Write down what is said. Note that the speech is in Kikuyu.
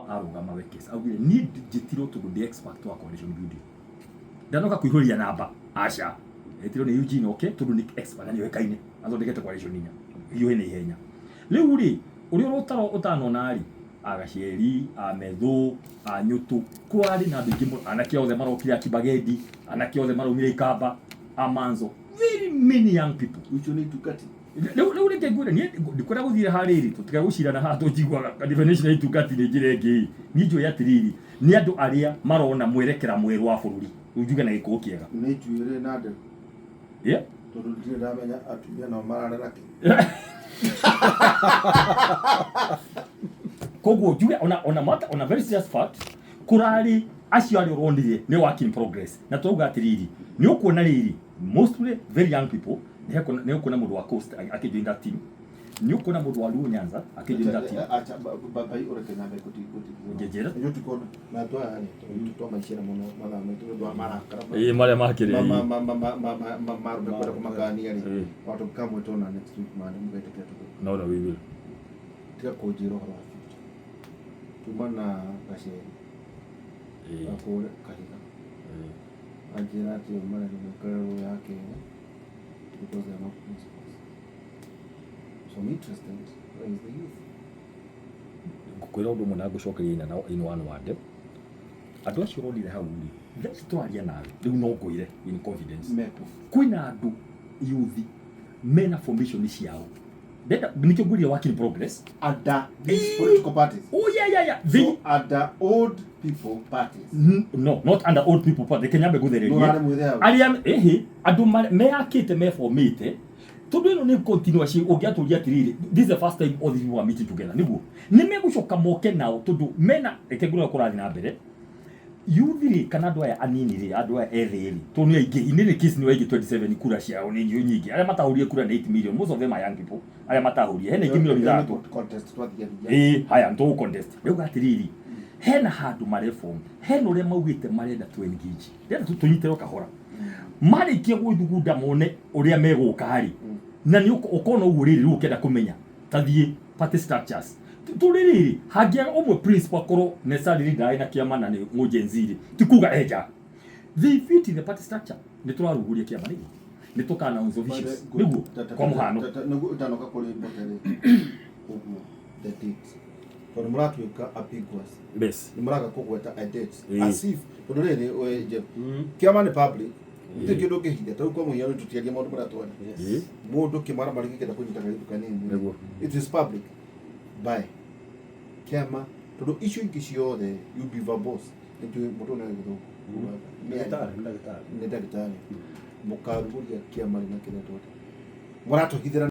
Arũgama Wekesa augire niĩ njĩtirwo tondũ ndĩ expert wa coalition building, ndanoka kũihũria namba, aca. Etirwo nĩ Eugene oke tondũ nĩ expert na nĩ oĩkaine athondekete coalition inya hiũhe na ihenya. Rĩu rĩ, ũrĩa ũrotaro ũtanona rĩ, agaceri amethũ anyũtũ, kwarĩ na andũ aingĩ mũno, anake othe marokire akibagendi, anake othe maraumire ikamba amanzo, very many young people. Ucio nĩ itungati. Rĩu reke ngwĩre, niĩ ndikwenda gũthiĩ harĩrĩ, tũtigae gũcirana haha tũnjiguaga definition ya itungati nĩ njĩra ĩngĩ. Niĩ njũĩ atĩrĩrĩ, nĩ andũ arĩa marona mwerekera mwerũ wa bũrũri, rĩu njuge na gĩkũyũ kĩega. Nĩ njuĩrĩ na nderu. Yeah. Tondũ ndirĩ ndamenya atumia nao mararera kĩ. Koguo njuge ona mata ona very serious fact, kũrarĩ acio arĩa ũronire nĩ work in progress, na twauga atĩrĩrĩ, nĩ ũkuona rĩrĩ mostly very young people. Nĩ ũkuona mũndũ wa Coast akĩjoin that team, nĩ ũkuona mũndũ wa Luo Nyanza akĩjoin that team. Acha bai ũreke nyambe gũti gũti. Ngĩnjĩra. Nĩ tũtikona na twaya rĩ twamaicĩra mũno mathaa maitũ nĩ ũndũ wa marakara. Ĩĩ, marĩa makĩrĩ. Marume kwenda kũmakania rĩ. Ĩĩ. Watũkamwe tona next week mande mũgetĩkĩra tũgũka. No, we will. Tiga kũnjĩra ũhoro wa future. Tuma na gaceri gakũre kahiga. Anjĩra atĩ marenda gwĩka role ya kerĩ because they are not principals. So I'm interested, where is the youth? Ngũkwĩra ũndũ ũmwe na ngũcokeria ina na in one word. Andũ acio ũronire hau rĩ, thaa ici tũraria nawe rĩu, no ngwĩre in confidence, Meko. Kwĩna andũ youth mena formation ciao. Ndenda nĩkĩo ngwĩrire work in progress. Under these political parties. Oh, yeah. So under old people parties. No, not under old people party. Reke nyambe ngũthererie. Nũrarĩ mwĩthĩ hau. Arĩa ĩhĩ andũ meyakĩte, meformĩte, tondũ ĩno nĩ continuous. Ũngĩatũria atĩrĩrĩ, this is the first time all these people are meeting together, nĩguo nĩ megũcoka moke nao tondũ mena, reke ngũrore kũrathiĩ na mbere. Youth rĩ, kana andũ aya anini rĩ, andũ aya ethĩ rĩ, tondũ nĩ aingĩ, in any case nĩ aingĩ, 27 kura ciao nĩ nyingĩ. Arĩa matahũrire kura nĩ 8 million, most of them are young people. Arĩa matahũrire, hena ingĩ milioni 3. Contest twathiathia. Ĩĩ, haya nĩ tũgũ-contest rĩu. Atĩrĩrĩ, hena handũ mareform, hena ũrĩa maugĩte marenda to engage, ndĩrenda tũnyitĩrwo kahora, marĩkia gwĩthugunda mone ũrĩa megũka rĩ, na nĩ ũkona ũguo rĩrĩ. Rĩu ũkĩenda kũmenya, tathiĩ party structures tũrĩ rĩrĩ, hangĩaga ũmwe principal akorwo necessarily ndarĩ na kĩama na nĩ mũ Gen Z rĩ, ti kuga enja, they fit in the party structure. Nĩ tũrarugũria kĩama nĩguo nĩ tũka announce officials nĩguo kwa mũhano. Nĩguo ũtanoka kũrĩ mbote rĩ, ũguo the date, tondũ mũratuĩka ambiguous. Nĩ mũraga kũgweta a date as if tondũ rĩrĩ we Jeff, kĩama nĩ public, gũtirĩ kĩndũ ũngĩhitha. Tarĩu kwa mũhiano tũtiaria maũndũ marĩa twenda mũndũ kĩmaramari gĩkĩenda kũnyita karĩtu kanini. It is public by kĩama, tondũ icio ingĩ ciothe you be verbose. Nĩnjũĩ mũndũ ũyũ nĩ gĩthũngũ. Ndagĩtarĩ, nĩ ndagĩtarĩ. Nĩ ndagĩtarĩ. Mũkarugũria kĩama rĩ na kĩretwo atĩa? Mũratũhithĩra.